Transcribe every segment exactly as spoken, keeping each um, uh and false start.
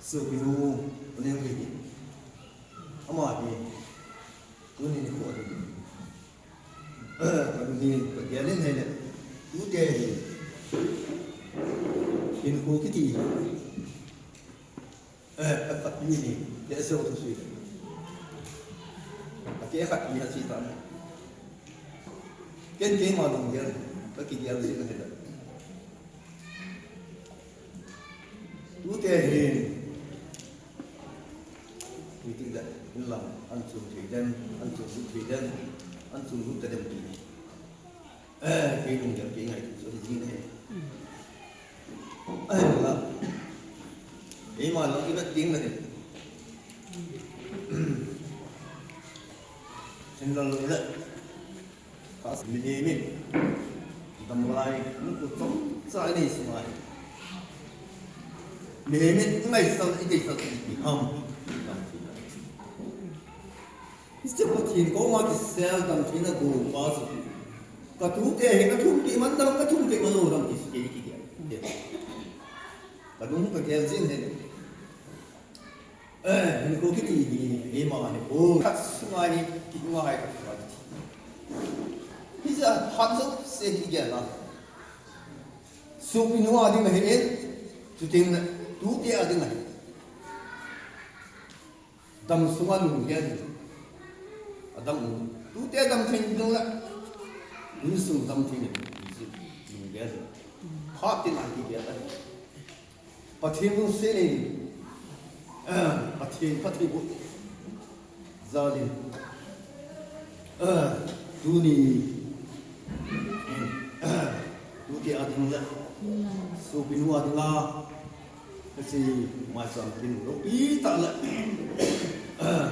Sopinu, Neo hi. Ama hi, tuni nikho hi. Ka ding hi, ka gel in ahile. Tute hi. Hinkho kiti hi. Eh, ka khat ni ni, le se o tu sui. Ka ke khat ni a si ta. Ken keima lunggel, ka kigel jing ahile. Tute hin, meeting da, in lam, an chung thei dem, an chung lut thei dem, an chung lut ta dem ti. Eh, kei lunggel, kei ngai, so hi jing ne. Eh, la. Keima lang i vet ding na ni. In lang le. Khas mi ni mi. Damlai, nungku chomcha nei sunga hi. Mihem in ngaisang, i deisah chu ipi ham. Hiche Pathen koma kisel damtheina gou pa chu. Ka tute hi ka thumpeh man dam, ka thumpeh man lou dam ti chu kei kigel. Ka dung ka gel jing hi. Eh, hinkho kiti hi, eima hi, o, khat sunga hi, kihung a hi, khat sunga hi. Hiche a phat jouse hi kigel a. Sopinu a ding ahi in, chuteng le, tute a ding ahi. Dam sunga lunggel. Adam u. Tute damthei ding le. Insung damthei ding. Lunggel. Phat tin a kigel a. Pathen lungset in, ah, Pathen phatthei boh jal in, ah, tuni, ah, tute a ding le, sopinu a dinga, hiche maicham kin loupi tah le, ah,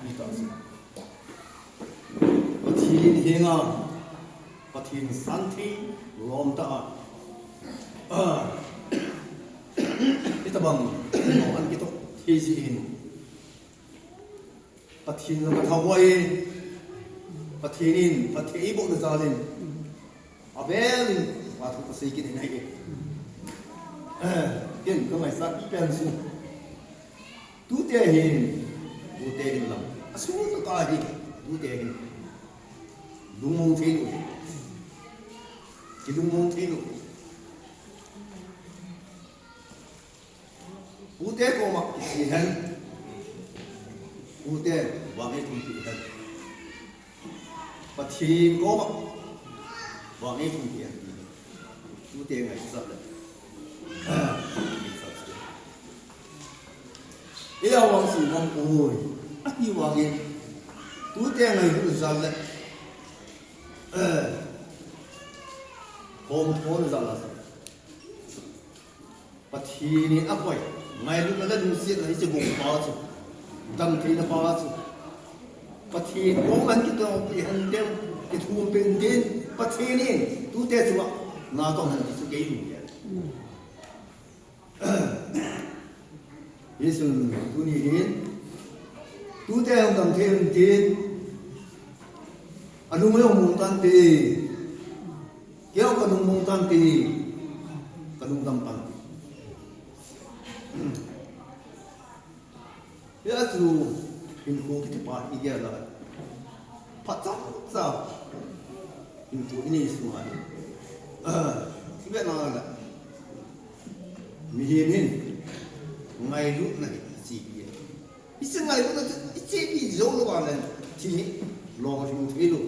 pi tah si. Pathen henga, Pathen santhei lom tah a. Ah. Hitabang, an kitoh thei jeh in. Pathen jong ka thahoi. Pathen in, phatthei eiboh na jal in. Avel in, va thu kasei kit in ahi. Eh, ken ka ngaisah pen chu. Tute hin, tute hin lam. Asu tah a hi, tute hin. Lungmong thei lou. Kilungmong thei lou. Pute koma kisi hen. Pute vang eithum pi hen. Pathen koma vang eithum pi hen. Tute ngaisah le. Eia vang si vang oi. Ahivangin. Tute ngailutna jal le. Eh. Hom thon jal a. Pathen in akoi, ngailutna le lungsetna hiche gou pa chu, damtheina pa chu. Pathen koma hin kitoh pi hen tin, kithum pen tin, Pathen in, tute chunga, natong hen ti chu kei lungge. Hichun, tuni hin, tute hung damthei un tin, alung le hung mong tante, Keiho kalungmong tante, kalungdam tante. Hia chu hinkho kiti pa igel a. Phat chomcha hinkho inei sunga hi. Ah, ivet na le. Mihem hin ngailutna hi ichepi. Hiche ngailutna chu ichepi jou lou vang le, thi hi lolhing thei lou.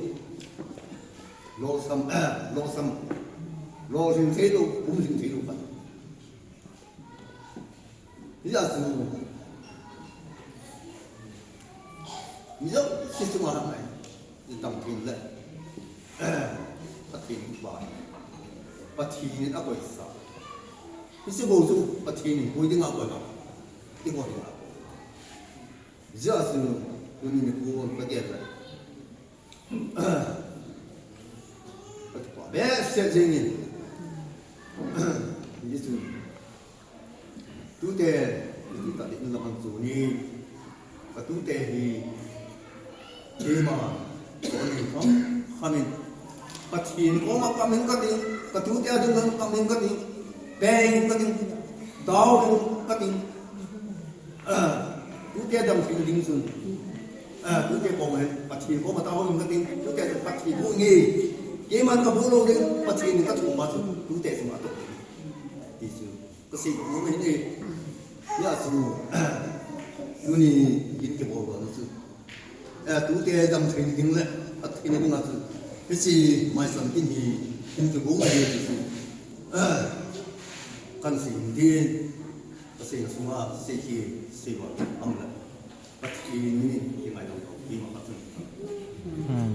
Lolsam, eh, lolsam. Lolhing thei lou, pumlhing thei lou khat. Hijeh chun, mi jouse chunga ngai. Idam thei le. Pathen in ba. Pathen in akoisa. Hiche bou chu Pathen in koi dinga koi ma. Ikoi dinga. Hijeh chun tuni nikho ka gel le. Ka kipa behseh jeng in. Hichun. Tute, iti ta in lam an chu ni. Ka tute hi, keima, koni kham, khamin. Pathen koma kamin kati, ka tute a ding lam kamin kati, peng kati, Tao in kating. Ah, tute dam thei ding chun. Ah, tute kong hen, Pathen koma tao in kating, tute chun Pathen bu nge. Keiman kabu lou ding, Pathen in kathu ma chun, tute chun ato. Ti chu, kasei bu nge ne. Ya chu, tuni in kibol na chu. Eh, tute dam thei ding le, a thei ding a chu. Hiche maicham in hi, in kibol na hi chu. Eh, kan sei ding. Kasei na sunga, sei ki, sei ba, am la. Pathen in kingaidam kau, keima Pathen. Hmm.